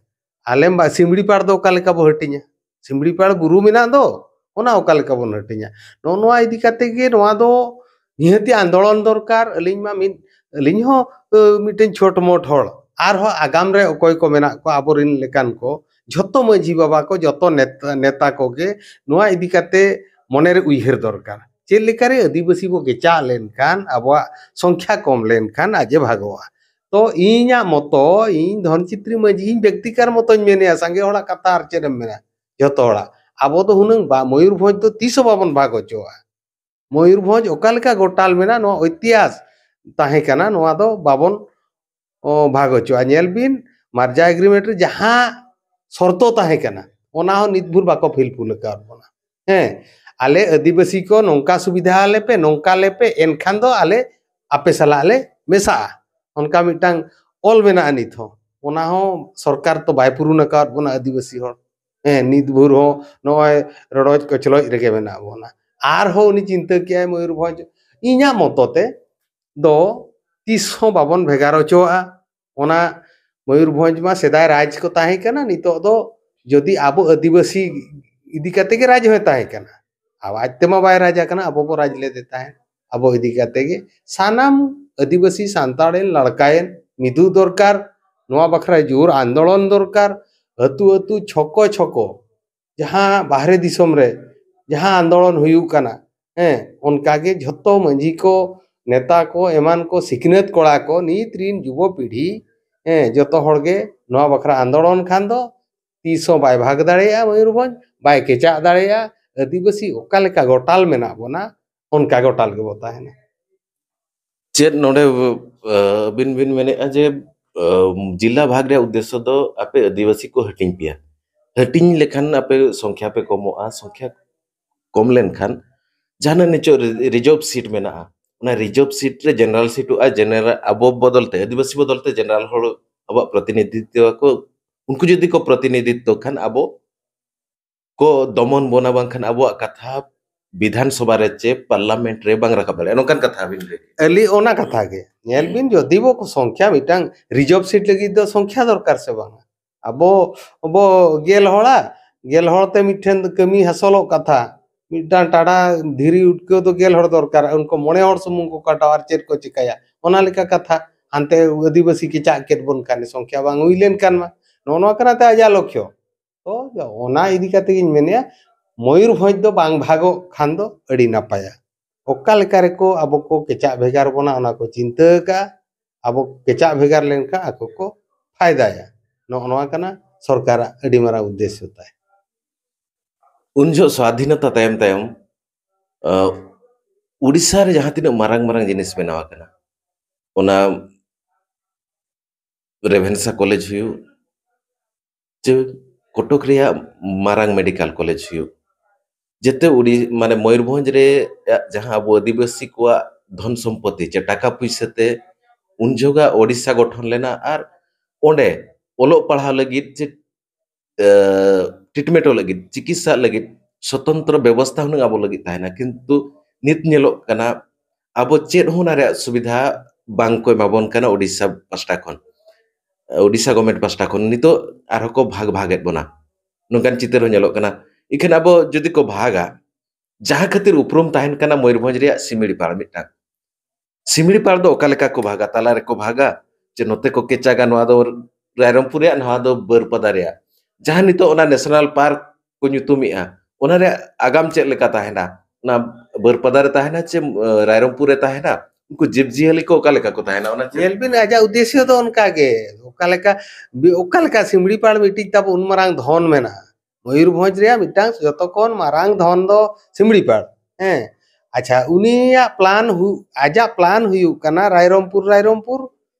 ᱟᱞᱮᱢ ᱵᱟ-, ᱥᱤᱢᱲᱤ ᱯᱟᱲ ᱫᱚ ᱚᱠᱟ ᱞᱮᱠᱟ ᱵᱚ ᱦᱟᱹᱴᱤᱧᱟ? ᱥᱤᱢᱲᱤ ᱯᱟᱲ ᱵᱩᱨᱩ ᱢᱮᱱᱟᱜ ᱫᱚ, ᱚᱱᱟ ᱚᱠᱟ ᱞᱮᱠᱟ ᱵᱚᱱ ᱦᱟᱹᱴᱤᱧᱟ? ᱱᱚᱜᱼᱚ ᱱᱚᱣᱟ ᱤᱫᱤ ᱠᱟᱛᱮ ᱜᱮ ᱱᱚᱣᱟ ᱫᱚ ᱱᱤᱦᱟᱹᱛᱤ ᱟᱱᱫᱳᱲᱚᱱ ᱫᱚᱨᱠᱟᱨ᱾ ᱟᱹᱞᱤᱧ ᱢᱟ ᱢᱤᱫ, ᱟᱹᱞᱤᱧ ᱦᱚᱸ, ᱟᱹ, ᱢᱤᱫᱴᱮᱱ ᱪᱷᱳᱴ ᱢᱳᱴ ᱦᱚᱲ, ᱟᱨᱦᱚᱸ ᱟᱜᱟᱢ ᱨᱮ ᱚᱠᱚᱭ ᱠᱚ ᱢᱮᱱᱟᱜ ᱠᱚᱣᱟ ᱟᱵᱚᱨᱮᱱ ᱞᱮᱠᱟᱱ ᱠᱚ, ᱡᱷᱚᱛᱚ ᱢᱟᱹᱡᱷᱤ ᱵᱟᱵᱟ ᱠᱚ, ᱡᱷᱚᱛᱚ ᱱᱮᱛᱟ, ᱱᱮᱛᱟ ᱠᱚᱜᱮ ᱱᱚᱣᱟ ᱤᱫᱤ ᱠᱟᱛᱮ ᱢᱚᱱᱮᱨᱮ ᱩᱭᱦᱟᱹᱨ ᱫᱚᱨᱠᱟᱨ᱾ ᱪᱮᱫ ᱞᱮᱠᱟᱨᱮ ᱟᱹᱫᱤᱵᱟᱹᱥᱤ ᱵᱚ ᱠᱮᱪᱟᱜ ᱞᱮᱱᱠᱷᱟᱱ, ᱟᱵᱚᱣᱟᱜ ᱥᱚᱝᱠᱷᱭᱟ ᱠᱚᱢ ᱞᱮᱱᱠᱷᱟᱱ ᱟᱡ ᱮ ᱵᱷᱟᱜᱚᱜᱼᱟ᱾ ᱛᱚ ᱤᱧᱟᱹᱜ ᱢᱚᱛᱚ, ᱤᱧ ᱫᱷᱚᱱᱪᱤᱛᱨᱤ ᱢᱟᱹᱡᱷᱤ, ᱤᱧ ᱵᱮᱠᱛᱤᱠᱟᱨ ᱢᱚᱛᱚᱧ ᱢᱮᱱᱮᱜᱼᱟ, ᱥᱟᱸᱜᱮ ᱦᱚᱲᱟᱜ ᱠᱟᱛᱷᱟ ᱟᱨ ᱪᱮᱫ ᱮᱢ ᱢᱮᱱᱟ? ᱡᱷᱚᱛᱚ ᱦᱚᱲᱟᱜ᱾ ᱟᱵᱚ ᱫᱚ ᱦᱩᱱᱟᱹᱝ ᱵᱟ-, ᱢᱚᱭᱩᱨᱵᱷᱚᱸᱡᱽ ᱫᱚ ᱛᱤᱥ ᱦᱚᱸ ᱵᱟᱵᱚᱱ ᱵᱷᱟᱜᱽ ᱦᱚᱪᱚᱣᱟᱜᱼᱟ᱾ ᱢᱚᱭᱩᱨᱵᱷᱚᱸᱡᱽ ᱚᱠᱟ ᱞᱮᱠᱟ ᱜᱚᱴᱟᱞ ᱢᱮᱱᱟᱜ, ᱱᱚᱣᱟ ᱤᱛᱤᱦᱟᱥ ᱛᱟᱦᱮᱸ ᱠᱟᱱᱟ, ᱱᱚᱣᱟ ᱫᱚ ᱵᱟᱵᱚᱱ, ᱚ, ᱵᱷᱟᱜᱽ ᱦᱚᱪᱚᱜᱼᱟ᱾ ᱧᱮᱞ ᱵᱤᱱ, ᱢᱟᱨᱡᱟ ᱮᱜᱽᱨᱤᱢᱮᱱᱴ ᱨᱮ ᱡᱟᱦᱟᱸ ᱥᱚᱨᱛᱚ ᱛᱟᱦᱮᱸ ᱠᱟᱱᱟ, ᱚᱱᱟ ᱦᱚᱸ ᱱᱤᱛ ᱵᱷᱳᱨ ᱵᱟᱠᱚ ᱯᱷᱤᱞᱯᱷᱩᱞ ᱟᱠᱟᱫ ᱵᱚᱱᱟ᱾ ᱦᱮᱸ, ᱟᱞᱮ ᱟᱹᱫᱤᱵᱟᱹᱥᱤ ᱠᱚ ᱱᱚᱝᱠᱟ ᱥᱩᱵᱤᱫᱷᱟ ᱟᱞᱮ ᱯᱮ, ᱱᱚᱝᱠᱟ ᱟᱞᱮ ᱯᱮ, ᱮᱱᱠᱷᱟᱱ ᱫᱚ ᱟᱞᱮ ᱟᱯᱮ ᱥᱟᱞᱟᱜ ᱞᱮ ᱢᱮᱥᱟᱜᱼᱟ᱾ ᱚᱱᱠᱟ ᱢᱤᱫᱴᱟᱝ ᱚᱞ ᱢᱮᱱᱟᱜᱼᱟ ᱱᱤᱛ ᱦᱚᱸ᱾ ᱚᱱᱟ ᱦᱚᱸ ᱥᱚᱨᱠᱟᱨ ᱛᱚ ᱵᱟᱭ ᱯᱩᱨᱩᱱ ᱟᱠᱟᱫ ᱵᱚᱱᱟ ᱟᱹᱫᱤᱵᱟᱹᱥᱤ ᱦᱚᱲ᱾ ᱦᱮᱸ, ᱱᱤᱛ ᱵᱷᱳᱨ ᱦᱚᱸ ᱱᱚᱜᱼᱚᱭ ᱨᱚᱰᱚᱡ ᱠᱚᱪᱞᱚᱡ ᱨᱮᱜᱮ ᱢᱮᱱᱟᱜ ᱵᱚᱱᱟ᱾ ᱟᱨᱦᱚᱸ ᱩᱱᱤ ᱪᱤᱱᱛᱟᱹ ᱠᱮᱜᱼᱟᱭ ᱢᱚᱭᱩᱨᱵᱷᱚᱸᱡᱽ, ᱤᱧᱟᱹᱜ ᱢᱚᱛᱚ ᱛᱮ ᱫᱚ ᱛᱤᱥ ᱦᱚᱸ ᱵᱟᱵᱚᱱ ᱵᱷᱮᱜᱟᱨ ᱦᱚᱪᱚᱣᱟᱜᱼᱟ᱾ ᱚᱱᱟ ᱢᱚᱭᱩᱨᱵᱷᱚᱸᱡᱽ ᱢᱟ ᱥᱮᱫᱟᱭ ᱨᱟᱡᱽ ᱠᱚ ᱛᱟᱦᱮᱸ ᱠᱟᱱᱟ, ᱱᱤᱛᱚᱜ ᱫᱚ ᱡᱩᱫᱤ ᱟᱵᱚ ᱟᱹᱫᱤᱵᱟᱹᱥᱤ ᱤᱫᱤ ᱠᱟᱛᱮ ᱜᱮ ᱨᱟᱡᱽ ᱦᱚᱸᱭ ᱛᱟᱦᱮᱸ ᱠᱟᱱᱟ᱾ ᱟᱵ-, ᱟᱡ ᱛᱮᱢᱟ ᱵᱟᱭ ᱨᱟᱡᱽ ᱟᱠᱟᱱᱟ, ᱟᱵᱚ ᱵᱚ ᱨᱟᱡᱽ ᱞᱮᱫᱮ ᱛᱟᱦᱮᱸᱫ᱾ ᱟᱵᱚ ᱤᱫᱤ ᱠᱟᱛᱮ ᱜᱮ ᱥᱟᱱᱟᱢ ᱟᱹᱫᱤᱵᱟᱹᱥᱤ, ᱥᱟᱱᱛᱟᱲ ᱮᱱ, ᱞᱟᱲᱠᱟ ᱮᱱ, ᱢᱤᱫᱩᱜ ᱫᱚᱨᱠᱟᱨ᱾ ᱱᱚᱣᱟ ᱵᱟᱠᱷᱨᱟ ᱡᱳᱨ ᱟᱱᱫᱳᱲᱚᱱ ᱫᱚᱨᱠᱟᱨ᱾ ᱟᱹᱛᱩ ᱟᱹᱛᱩ, ᱪᱷᱚᱠᱚ ᱪᱷᱚᱠᱚ, ᱡᱟᱦᱟᱸ ᱵᱟᱦᱨᱮ ᱫᱤᱥᱚᱢ ᱨᱮ ᱡᱟᱦᱟᱸ ᱟᱱᱫᱳᱲᱚᱱ ᱦᱩᱭᱩᱜ ᱠᱟᱱᱟ, ᱦᱮᱸ, ᱚᱱᱠᱟ ᱜᱮ ᱡᱷᱚᱛᱚ ᱢᱟᱹᱡᱷᱤ ᱠᱚ, ᱱᱮᱛᱟ ᱠᱚ, ᱮᱢᱟᱱ ᱠᱚ, ᱥᱤᱠᱷᱱᱟᱹᱛ ᱠᱚᱲᱟ ᱠᱚ, ᱱᱤᱛ ᱨᱤᱱ ᱡᱩᱵᱚ ᱯᱤᱲᱦᱤ, ᱦᱮᱸ, ᱡᱚᱛᱚ ᱦᱚᱲ ᱜᱮ ᱱᱚᱣᱟ ᱵᱟᱠᱷᱨᱟ ᱟᱱᱫᱳᱲᱚᱱ ᱠᱷᱟᱱ ᱫᱚ ᱛᱤᱥ ᱦᱚᱸ ᱵᱟᱭ ᱵᱷᱟᱜᱽ ᱫᱟᱲᱮᱭᱟᱜᱼᱟ ᱢᱚᱭᱩᱨᱵᱷᱚᱸᱡᱽ, ᱵᱟᱭ ᱠᱮᱪᱟᱜ ᱫᱟᱲᱮᱭᱟᱜᱼᱟ᱾ ᱟᱹᱫᱤᱵᱟᱹᱥᱤ ᱚᱠᱟ ᱞᱮᱠᱟ ᱜᱚᱴᱟᱞ ᱢᱮᱱᱟᱜ ᱵᱚᱱᱟ, ᱚᱱᱠᱟ ᱜᱚᱴᱟᱞ ᱜᱮᱵᱚ ᱛᱟᱦᱮᱱᱟ᱾ ᱪᱮᱫ ᱱᱚᱰᱮ, ᱟᱹᱵᱤᱱ ᱵᱤᱱ ᱢᱮᱱᱮᱫᱼᱟ ᱡᱮ ᱡᱤᱞᱟ ᱵᱷᱟᱜᱽ ᱨᱮᱭᱟᱜ ᱩᱫᱽᱫᱮᱥᱥᱚ ᱫᱚ ᱟᱯᱮ ᱟᱹᱫᱤᱵᱟᱹᱥᱤ ᱠᱚ ᱦᱟᱹᱴᱤᱧ ᱯᱮᱭᱟ᱾ ᱦᱟᱹᱴᱤᱧ ᱞᱮᱠᱷᱟᱱ ᱟᱯᱮ ᱥᱚᱝᱠᱷᱭᱟ ᱯᱮ ᱠᱚᱢᱚᱜᱼᱟ᱾ ᱥᱚᱝᱠᱷᱭᱟ ᱠᱚᱢ ᱞᱮᱱᱠᱷᱟᱱ ᱡᱟᱦᱟᱱᱟᱜ ᱱᱤᱪᱚᱜ ᱨᱤᱡᱟᱨᱵᱷ ᱥᱤᱴ ᱢᱮᱱᱟᱜᱼᱟ, ᱚᱱᱟ ᱨᱤᱡᱟᱨᱵᱷ ᱥᱤᱴ ᱨᱮ ᱡᱮᱱᱟᱨᱟᱞ ᱥᱤᱴᱚᱜᱼᱟ᱾ ᱡᱮᱱᱟᱨᱟᱞ ᱟᱵᱚ ᱵᱚᱫᱚᱞ ᱛᱮ, ᱟᱹᱫᱤᱵᱟᱹᱥᱤ ᱵᱚᱫᱚᱞ ᱛᱮ ᱡᱮᱱᱟᱨᱟᱞ ᱦᱚᱲ ᱟᱵᱚᱣᱟᱜ ᱯᱨᱚᱛᱤᱱᱤᱫᱷᱤᱛᱛᱚ ᱠᱚ, ᱩᱱᱠᱩ ᱡᱩᱫᱤ ᱠᱚ ᱯᱨᱚᱛᱤᱱᱤᱫᱷᱤᱛᱛᱚ ᱠᱷᱟᱱ ᱟᱵᱚ ᱠᱚ ᱫᱚᱢᱚᱱ ᱵᱚᱱᱟ, ᱵᱟᱝᱠᱷᱟᱱ ᱟᱵᱚᱣᱟᱜ ᱠᱟᱛᱷᱟ ᱵᱤᱫᱷᱟᱱ ᱥᱚᱵᱷᱟ ᱨᱮ ᱪᱮ ᱯᱟᱨᱞᱟᱢᱮᱱᱴ ᱨᱮ ᱵᱟᱝ ᱨᱟᱠᱟᱵ ᱫᱟᱲᱮᱭᱟᱜᱼᱟ, ᱱᱚᱝᱠᱟᱱ ᱠᱟᱛᱷᱟ ᱵᱤᱱ ᱞᱟᱹᱭ ᱠᱮᱫᱟ᱾ ᱟᱹᱞᱤ ᱚᱱᱟ ᱠᱟᱛᱷᱟ ᱜᱮ ᱧᱮᱞ ᱵᱤᱱ, ᱡᱩᱫᱤ ᱵᱚ ᱥᱚᱝᱠᱷᱭᱟ ᱢᱤᱫᱴᱟᱝ ᱨᱤᱡᱟᱨᱵᱷ ᱥᱤᱴ ᱞᱟᱹᱜᱤᱫ ᱫᱚ ᱥᱚᱝᱠᱷᱭᱟ ᱫᱚᱨᱠᱟᱨ ᱥᱮ ᱵᱟᱝᱟ? ᱟᱵᱚ ᱟᱵᱚ ᱜᱮᱞ ᱦᱚᱲᱟ, ᱜᱮᱞ ᱦᱚᱲ ᱛᱮ ᱢᱤᱫᱴᱷᱮᱱ ᱠᱟᱹᱢᱤ ᱦᱟᱥᱚᱞᱚᱜ ᱠᱟᱛᱷᱟ᱾ ᱢᱤᱫᱴᱟᱝ ᱴᱟᱰᱟ ᱫᱷᱤᱨᱤ ᱩᱴᱠᱟᱹᱣ ᱫᱚ ᱜᱮᱞ ᱦᱚᱲ ᱫᱚᱨᱠᱟᱨ, ᱩᱱᱠᱩ ᱢᱚᱬᱮ ᱦᱚᱲ ᱥᱩᱢᱩᱝ ᱠᱚ ᱠᱟᱴᱟᱣᱟ, ᱟᱨ ᱪᱮᱫ ᱠᱚ ᱪᱤᱠᱟᱹᱭᱟ? ᱚᱱᱟ ᱞᱮᱠᱟ ᱠᱟᱛᱷᱟ᱾ ᱦᱟᱱᱛᱮ ᱟᱹᱫᱤᱵᱟᱹᱥᱤ ᱠᱮᱪᱟᱜ ᱠᱮᱫ ᱵᱚᱱ ᱠᱷᱟᱱ ᱥᱚᱝᱠᱷᱭᱟ ᱵᱟᱝ ᱦᱩᱭ ᱞᱮᱱᱠᱷᱟᱱ ᱢᱟ, ᱱᱚᱜᱼᱚ ᱱᱚᱣᱟ ᱠᱟᱱᱟ ᱛᱮ ᱟᱡᱟᱜ ᱞᱚᱠᱠᱷᱚ᱾ ᱛᱚ ᱚᱱᱟ ᱤᱫᱤ ᱠᱟᱛᱮ ᱜᱤᱧ ᱢᱮᱱᱮᱫᱼᱟ, ᱢᱚᱭᱩᱨᱵᱷᱚᱸᱡᱽ ᱫᱚ ᱵᱟᱝ ᱵᱷᱟᱜᱚᱜ ᱠᱷᱟᱱ ᱫᱚ ᱟᱹᱰᱤ ᱱᱟᱯᱟᱭᱟ᱾ ᱚᱠᱟ ᱞᱮᱠᱟ ᱨᱮᱠᱚ ᱟᱵᱚ ᱠᱚ ᱠᱮᱪᱟᱜ ᱵᱷᱮᱜᱟᱨ ᱵᱚᱱᱟ, ᱚᱱᱟ ᱠᱚ ᱪᱤᱱᱛᱟᱹ ᱟᱠᱟᱫᱼᱟ᱾ ᱟᱵᱚ ᱠᱮᱪᱟᱜ ᱵᱷᱮᱜᱟᱨ ᱞᱮᱱᱠᱷᱟᱱ ᱟᱠᱚ ᱠᱚ ᱯᱷᱟᱭᱫᱟᱭᱟ᱾ ᱱᱚᱜᱼᱚ ᱱᱚᱣᱟ ᱠᱟᱱᱟ ᱥᱚᱨᱠᱟᱨᱟᱜ ᱟᱹᱰᱤ ᱢᱟᱨᱟᱝ ᱩᱫᱽᱫᱮᱥᱥᱚ ᱛᱟᱭ᱾ ᱩᱱ ᱡᱚᱦᱚᱜ ᱥᱣᱟᱫᱷᱤᱱᱚᱛᱟ ᱛᱟᱭᱚᱢ ᱛᱟᱭᱚᱢ, ᱟᱸ, ᱩᱰᱤᱥᱥᱟ ᱨᱮ ᱡᱟᱦᱟᱸ ᱛᱤᱱᱟᱹᱜ ᱢᱟᱨᱟᱝ ᱢᱟᱨᱟᱝ ᱡᱤᱱᱤᱥ ᱵᱮᱱᱟᱣ ᱟᱠᱟᱱᱟ, ᱚᱱᱟ ᱨᱮᱵᱷᱮᱱᱥᱟ ᱠᱚᱞᱮᱡᱽ ᱦᱩᱭᱩᱜ, ᱪᱮ ᱠᱚᱴᱚᱠ ᱨᱮᱭᱟᱜ ᱢᱟᱨᱟᱝ ᱢᱮᱰᱤᱠᱟᱞ ᱠᱚᱞᱮᱡᱽ ᱦᱩᱭᱩᱜ, ᱡᱮᱛᱮ ᱩᱰᱤ-, ᱢᱟᱱᱮ ᱢᱚᱭᱩᱨᱵᱷᱚᱸᱡᱽ ᱨᱮ ᱡᱟᱦᱟᱸ ᱟᱵᱚ ᱟᱹᱫᱤᱵᱟᱹᱥᱤ ᱠᱚᱣᱟᱜ ᱫᱷᱚᱱ ᱥᱚᱢᱯᱚᱛᱤ ᱪᱮ ᱴᱟᱠᱟ ᱯᱩᱭᱥᱟᱹ ᱛᱮ ᱩᱱ ᱡᱚᱦᱚᱜᱟᱜ ᱳᱰᱤᱥᱟ ᱜᱚᱴᱷᱚᱱ ᱞᱮᱱᱟ, ᱟᱨ ᱚᱸᱰᱮ ᱚᱞᱚᱜ ᱯᱟᱲᱦᱟᱣ ᱞᱟᱹᱜᱤᱫ ᱪᱮ ᱮ, ᱴᱨᱤᱴᱢᱮᱱᱴᱚᱜ ᱞᱟᱹᱜᱤᱫ, ᱪᱤᱠᱤᱛᱥᱟ ᱞᱟᱹᱜᱤᱫ ᱥᱚᱛᱚᱱᱛᱨᱚ ᱵᱮᱵᱚᱥᱛᱷᱟ ᱦᱩᱱᱟᱹᱝ ᱟᱵᱚ ᱞᱟᱹᱜᱤᱫ ᱛᱟᱦᱮᱱᱟ᱾ ᱠᱤᱱᱛᱩ ᱱᱤᱛ ᱧᱮᱞᱚᱜ ᱠᱟᱱᱟ, ᱟᱵᱚ ᱪᱮᱫ ᱦᱚᱸ ᱚᱱᱟ ᱨᱮᱭᱟᱜ ᱥᱩᱵᱤᱫᱷᱟ ᱵᱟᱝ ᱠᱚ ᱮᱢᱟ ᱵᱚᱱ ᱠᱟᱱᱟ ᱳᱰᱤᱥᱟ ᱯᱟᱥᱴᱟ ᱠᱷᱚᱱ, ᱳᱰᱤᱥᱟ ᱜᱚᱵᱷᱢᱮᱱᱴ ᱯᱟᱥᱴᱟ ᱠᱷᱚᱱ᱾ ᱱᱤᱛᱚᱜ ᱟᱨᱦᱚᱸ ᱠᱚ ᱵᱷᱟᱜᱽ ᱵᱷᱟᱜᱽ ᱮᱫ ᱵᱚᱱᱟ, ᱱᱚᱝᱠᱟᱱ ᱪᱤᱛᱟᱹᱨ ᱦᱚᱸ ᱧᱮᱞᱚᱜ ᱠᱟᱱᱟ᱾ ᱤᱠᱷᱟᱹᱱ ᱟᱵᱚ ᱡᱩᱫᱤ ᱠᱚ ᱵᱷᱟᱜᱟ, ᱡᱟᱦᱟᱸ ᱠᱷᱟᱹᱛᱤᱨ ᱩᱯᱨᱩᱢ ᱛᱟᱦᱮᱱ ᱠᱟᱱᱟ ᱢᱚᱭᱩᱨᱵᱷᱚᱸᱡᱽ ᱨᱮᱭᱟᱜ ᱥᱤᱢᱲᱤᱯᱟᱲ ᱢᱤᱫᱴᱟᱝ, ᱥᱤᱢᱲᱤᱯᱟᱲ ᱫᱚ ᱚᱠᱟ ᱞᱮᱠᱟ ᱠᱚ ᱵᱷᱟᱜᱟ? ᱛᱟᱞᱟ ᱨᱮᱠᱚ ᱵᱷᱟᱜᱟ, ᱪᱮ ᱱᱚᱛᱮ ᱠᱚ ᱠᱮᱪᱟᱜᱟ, ᱱᱚᱣᱟ ᱫᱚ ᱨᱟᱭᱨᱚᱝᱯᱩᱨ ᱨᱮᱭᱟᱜ, ᱱᱚᱣᱟ ᱫᱚ ᱵᱟᱹᱨᱯᱟᱫᱟ ᱨᱮᱭᱟᱜ? ᱡᱟᱦᱟᱸ ᱱᱤᱛᱚᱜ ᱚᱱᱟ ᱱᱮᱥᱱᱟᱞ ᱯᱟᱨᱠ ᱠᱚ ᱧᱩᱛᱩᱢᱮᱜᱼᱟ, ᱚᱱᱟ ᱨᱮᱭᱟᱜ ᱟᱜᱟᱢ ᱪᱮᱫ ᱞᱮᱠᱟ ᱛᱟᱦᱮᱱᱟ? ᱚᱱᱟ ᱵᱟᱹᱨᱯᱟᱫᱟ ᱨᱮ ᱛᱟᱦᱮᱱᱟ ᱪᱮ, ᱮ, ᱨᱟᱭᱨᱚᱝᱯᱩᱨ ᱨᱮ ᱛᱟᱦᱮᱱᱟ? ᱩᱱᱠᱩ ᱡᱤᱵᱽ ᱡᱤᱭᱟᱹᱞᱤ ᱠᱚ ᱚᱠᱟ ᱞᱮᱠᱟ ᱠᱚ ᱛᱟᱦᱮᱱᱟ? ᱚᱱᱟ ᱪᱮᱫ? ᱧᱮᱞ ᱵᱤᱱ, ᱟᱡᱟᱜ ᱩᱫᱽᱫᱮᱥᱥᱚ ᱫᱚ ᱚᱱᱠᱟ ᱜᱮ, ᱚᱠᱟ ᱞᱮᱠᱟ ᱵᱤ-, ᱚᱠᱟ ᱞᱮᱠᱟ ᱥᱤᱢᱲᱤᱯᱟᱲ ᱢᱤᱫᱴᱤᱡ ᱛᱟᱵᱚ ᱩᱱ ᱢᱟᱨᱟᱝ ᱫᱷᱚᱱ ᱢᱮᱱᱟᱜᱼᱟ, ᱢᱚᱭᱩᱨᱵᱷᱚᱸᱡᱽ ᱨᱮᱭᱟᱜ ᱢᱤᱫᱴᱟᱝ ᱡᱚᱛᱚ ᱠᱷᱚᱱ ᱢᱟᱨᱟᱝ ᱫᱷᱚᱱ ᱫᱚ ᱥᱤᱢᱲᱤᱯᱟᱲ᱾ ᱦᱮᱸ, ᱟᱪᱪᱷᱟ, ᱩᱱᱤᱭᱟᱜ ᱯᱞᱟᱱ ᱦᱩ-, ᱟᱡᱟᱜ ᱯᱞᱟᱱ ᱦᱩᱭᱩᱜ ᱠᱟᱱᱟ ᱨᱟᱭᱨᱚᱝᱯᱩᱨ, ᱨᱟᱭᱨᱚᱝᱯᱩᱨ,